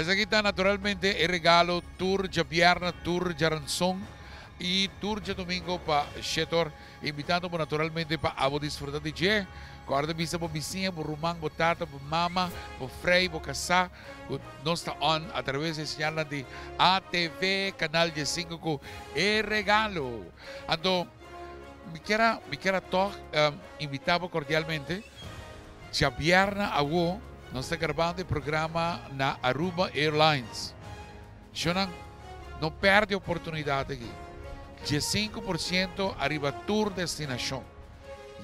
Esaki ta naturalmente e regalo tur djabièrnè, tur djaranson i tur djadumingo pa shetor, invitando bo naturalmente pa abo disfruta di dje. Kòrda bisa bo bisiña, bo ruman, bo tata, bo mama, bo frei, bo kasá ku nos ta on atraves di e señalnan di ATV Kanal 15 ku e regalo. Anto mi kier a mi kier a tòg invitá bo kordialmente djabièrnè awo nos ta grabando e programa na Aruba Airlines. Shownan no pèrdè e oportunidat aki. 15% ariba tur destinashon.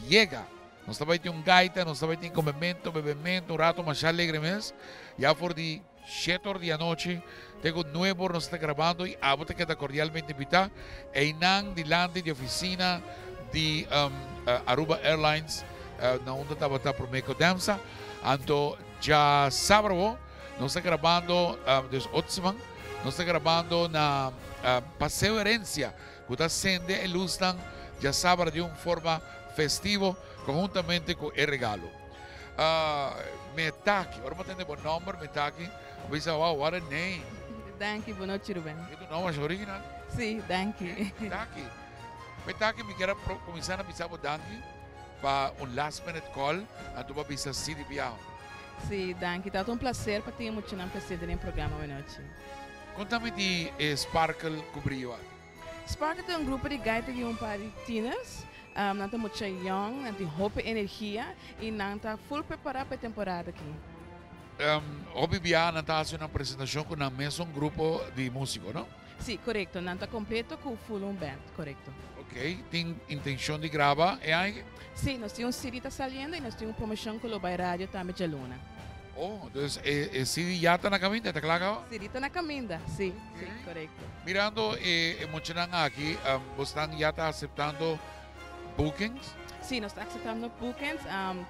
Yega! Nos ta bai tin un gaita, nos ta bai tin comemento, bebemento, un rato masha alegre mes. Ya for di shete or di anochi te cu nuebe or nos ta grabando y abo ta keda cordialmente invita. Eynan dilanti di oficina di Aruba Airlines na unda tabata prome cu Demsa. Anto djasabra awo nos ta grabando, dus otro siman, nos ta grabando na Paseo Herencia cu ta cende e luznan djasabra di un forma festivo conhuntamente cu e regalo. Metaki, ora bo tende bo nomber Metaki, bo bisa wow, what a name. Danki, bo nochi Ruben. E tu nomber asha original. Si, danki. Metaki, Metaki mi kier a cuminsa na bisa bo danki pa un last minute call anto bo a bisa si di biaha. Si, danki. Tabata un placer pa tin e muchanan presente den e programa awe nochi. Contami di e Sparkle cu Brio aki. Sparkle ta un grupo di gaita di un par di tieners. Nan ta mucha yong, nan tin hopi energia y nan ta full prepara pa e temporada aki. Hopi biaha nan ta haci nan presentacion cu nan mesun grupo di musico, no? Si, corecto. Nan ta completo cu full un band, corecto. Ok, tin intencion di graba e aña aki? Si, nos tin un CD ta saliendo y nos tin un promocion cu lo bay radio tambe djaluna. Oh, dus e CD ya ta na caminda? E ta cla caba? CD ta na caminda, si, si, corecto. Mirando e muchanan aki, bosnan ya ta aceptando bookings? Si, nos ta aceptando bookings.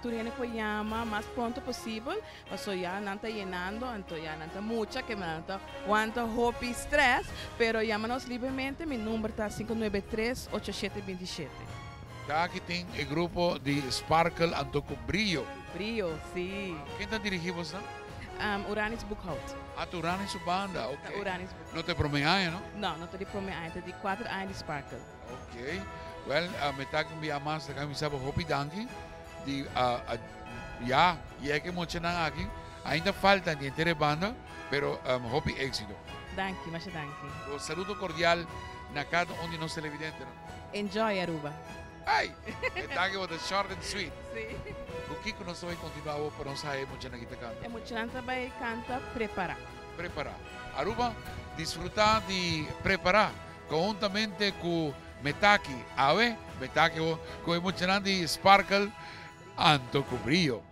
Tur hende por yama mas pronto posibel, paso ya nan ta yenando, anto ya nan ta mucha, ke nan ta wanta hopi stress, pero yama nos libremente, mi number ta 593 8727. Ta aki tin e grupo di Sparkle anto cu Brio. Brio, si. Ken ta dirigi bosnan? Uranis Boekhout. Ah, ta Uranis su banda, ok. Ta Uranis Boekhout. No ta e prome aña, no? No, no ta di prome aña, ta di cuater aña di Sparkle. Ok. Well, mi ta aki un bia mas, ta mi sa bo hopi danki di a ya yega e muchanan aki. Ainda faltan di henter e banda, pero hopi exito. Danki, masha danki. Bo saludo cordial na cada un di nos televidentenan. Enjoy Aruba. Ay! E taki bo ta short and sweet. Sí. Ku kiko nos ta bai kontinuá awor pa nos haña e muchanan ki ta kanta? E muchanan ta bai kanta Prepará. Prepará. Aruba, disfrutá di Prepará konhuntamente ku Metaki. Awe, Metaki awor ku e muchanan di Sparkle anto ku Brio.